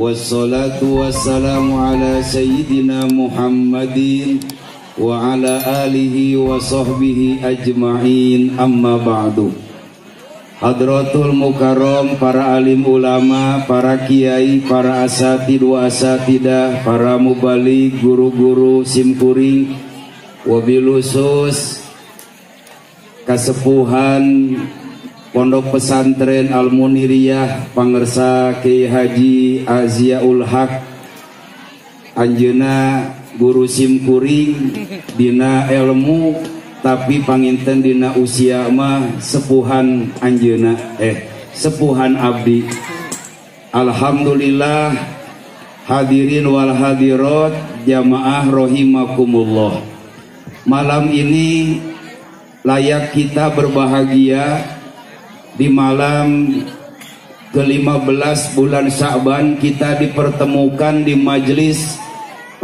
Wassalatu wassalamu ala sayyidina Muhammadin wa ala alihi wa sahbihi ajma'in, amma ba'du. Hadratul Mukarram, para alim ulama, para kiai, para asatid wa asatidah, para mubalig, guru-guru simkuring, wabilusus kasepuhan Pondok Pesantren Al-Muniriyah Pangersa Kiai Haji Aziaul Haq, anjeuna guru simkuring dina ilmu tapi panginten dina usia mah sepuhan anjeuna, sepuhan abdi. Alhamdulillah, hadirin wal hadirat jamaah rahimakumullah. Malam ini layak kita berbahagia. Di malam ke-15 bulan Sya'ban kita dipertemukan di majelis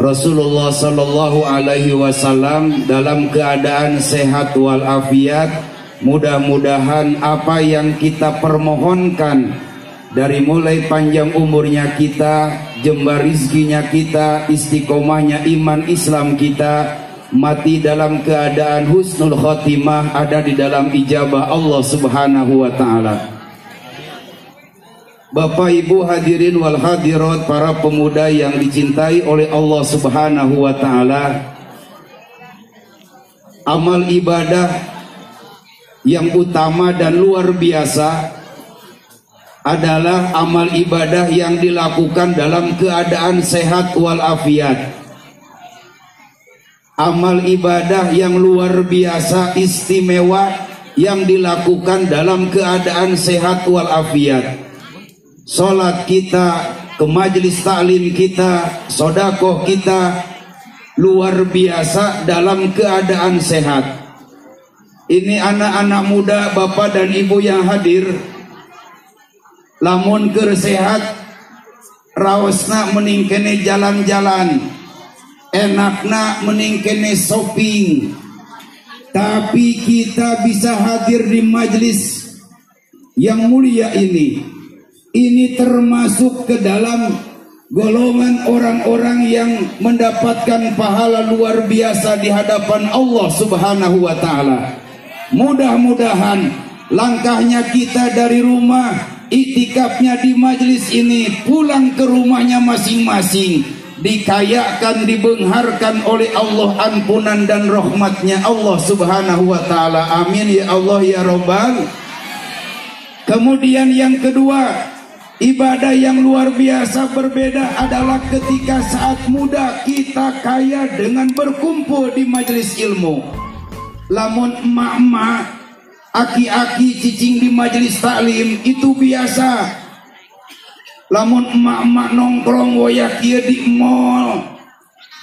Rasulullah Sallallahu Alaihi Wasallam dalam keadaan sehat walafiat. Mudah-mudahan apa yang kita permohonkan dari mulai panjang umurnya kita, jembar rizkinya kita, istiqomahnya iman Islam kita, mati dalam keadaan husnul khotimah, ada di dalam ijabah Allah Subhanahu wa ta'ala. Bapak Ibu hadirin wal hadirat, para pemuda yang dicintai oleh Allah Subhanahu wa ta'ala, amal ibadah yang utama dan luar biasa adalah amal ibadah yang dilakukan dalam keadaan sehat walafiat. Amal ibadah yang luar biasa istimewa yang dilakukan dalam keadaan sehat walafiat. Salat kita, ke majelis taklim kita, sodakoh kita luar biasa dalam keadaan sehat. Ini anak-anak muda, bapak dan ibu yang hadir, lamun keur sehat raosna mending kene jalan-jalan, enakna mending kene shopping, tapi kita bisa hadir di majelis yang mulia ini. Ini termasuk ke dalam golongan orang-orang yang mendapatkan pahala luar biasa di hadapan Allah Subhanahu wa ta'ala. Mudah-mudahan langkahnya kita dari rumah, iktikafnya di majelis ini, pulang ke rumahnya masing-masing, dikayakan, dibengharkan oleh Allah ampunan dan rahmatnya Allah Subhanahu wa ta'ala. Amin ya Allah ya Rabbal. Kemudian yang kedua, ibadah yang luar biasa berbeda adalah ketika saat muda kita kaya dengan berkumpul di majelis ilmu. Lamun emak-emak, aki-aki cicing di majelis taklim itu biasa. Lamun emak-emak nongkrong woyak ieu di mall,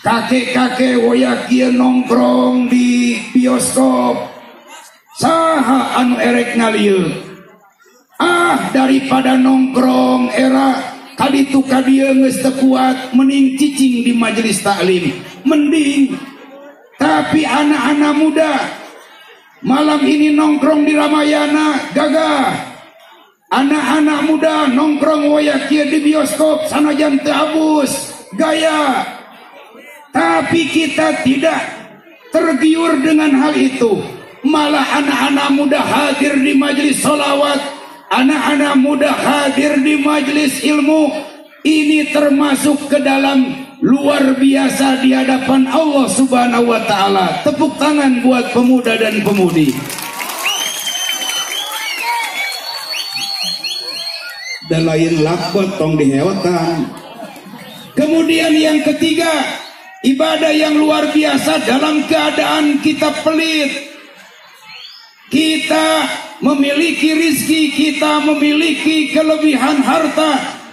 kakek-kakek woyak ieu nongkrong di bioskop, saha anu erek ngalieu? Ah, daripada nongkrong era kaditu kadieu geus teu kuat, mending cicing di majelis taklim, mending. Tapi anak-anak muda malam ini nongkrong di Ramayana gagah. Anak-anak muda nongkrong woyak kieu di bioskop sanajan teu abus gaya. Tapi kita tidak tergiur dengan hal itu. Malah anak-anak muda hadir di majelis sholawat, anak-anak muda hadir di majelis ilmu. Ini termasuk ke dalam luar biasa di hadapan Allah Subhanahu wa ta'ala. Tepuk tangan buat pemuda dan pemudi. Dan lain lakot tong diheotan. Kemudian yang ketiga, ibadah yang luar biasa dalam keadaan kita pelit. Kita memiliki rizki, kita memiliki kelebihan harta.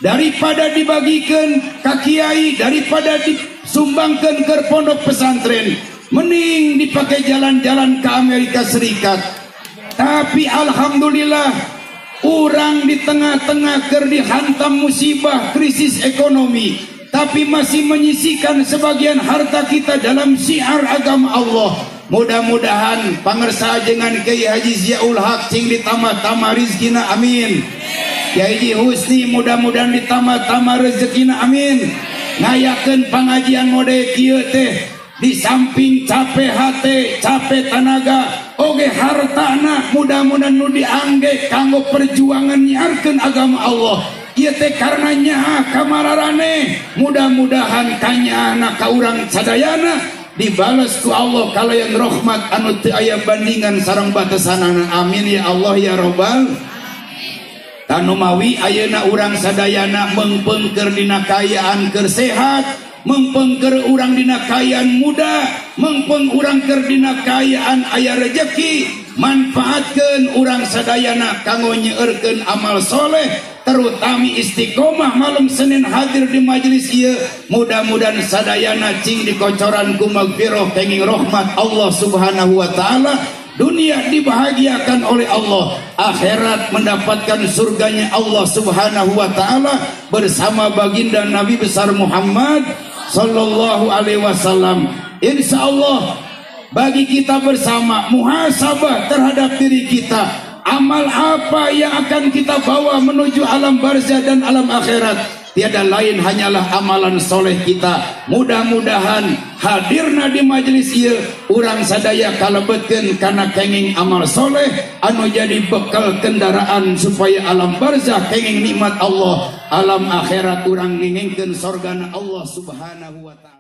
Daripada dibagikan ke kiai, daripada disumbangkan ke pondok pesantren, mending dipakai jalan-jalan ke Amerika Serikat. Tapi alhamdulillah, orang di tengah-tengah keur dihantam musibah krisis ekonomi, tapi masih menyisihkan sebagian harta kita dalam syiar agama Allah. Mudah-mudahan pangersa dengan Kiai Haji Ziaul Haq cing ditambah-tambah rizkina, amin. Kiai Haji Husni mudah-mudahan ditambah-tambah rezekina, amin. Ngayakeun pangajian mode kieu teh di samping capek hate, capek tanaga, oge hartana mudah-mudahan nu diangge kanggo perjuangan nyiarkeun agama Allah. Ieu teh karena nyaah kamararane, mudah-mudahan kanyaahna ka urang sadayana dibales ku Allah kalayan rahmat anu teu aya bandingan sareng batasanana, amin ya Allah ya robbal. Tanu mawi ayeuna urang sadayana meungpeung dina kaayaan keur sehat, meungpeung keur urang dina kaayaan muda, meungpeung urang keur dina kaayaan aya rejeki, manfaatkeun urang sadayana kanggo nyeueurkeun amal soleh, terutami istiqomah malam Senin hadir di majelis ieu. Mudah-mudahan sadayana cing dikocoran ku magfirah kenging rahmat Allah Subhanahu wa taala. Dunia dibahagiakan oleh Allah, akhirat mendapatkan surganya Allah Subhanahu wa taala bersama baginda Nabi besar Muhammad sallallahu alaihi wasallam. Insyaallah bagi kita bersama muhasabah terhadap diri kita, amal apa yang akan kita bawa menuju alam barzah dan alam akhirat, tiada lain hanyalah amalan soleh kita. Mudah-mudahan hadirna di majelis ieu urang sadaya kalebetkeun kana kenging amal soleh anu jadi bekal kendaraan supaya alam barzah kenging nikmat Allah, alam akhirat urang ngengingkeun sorgana Allah Subhanahu wa taala.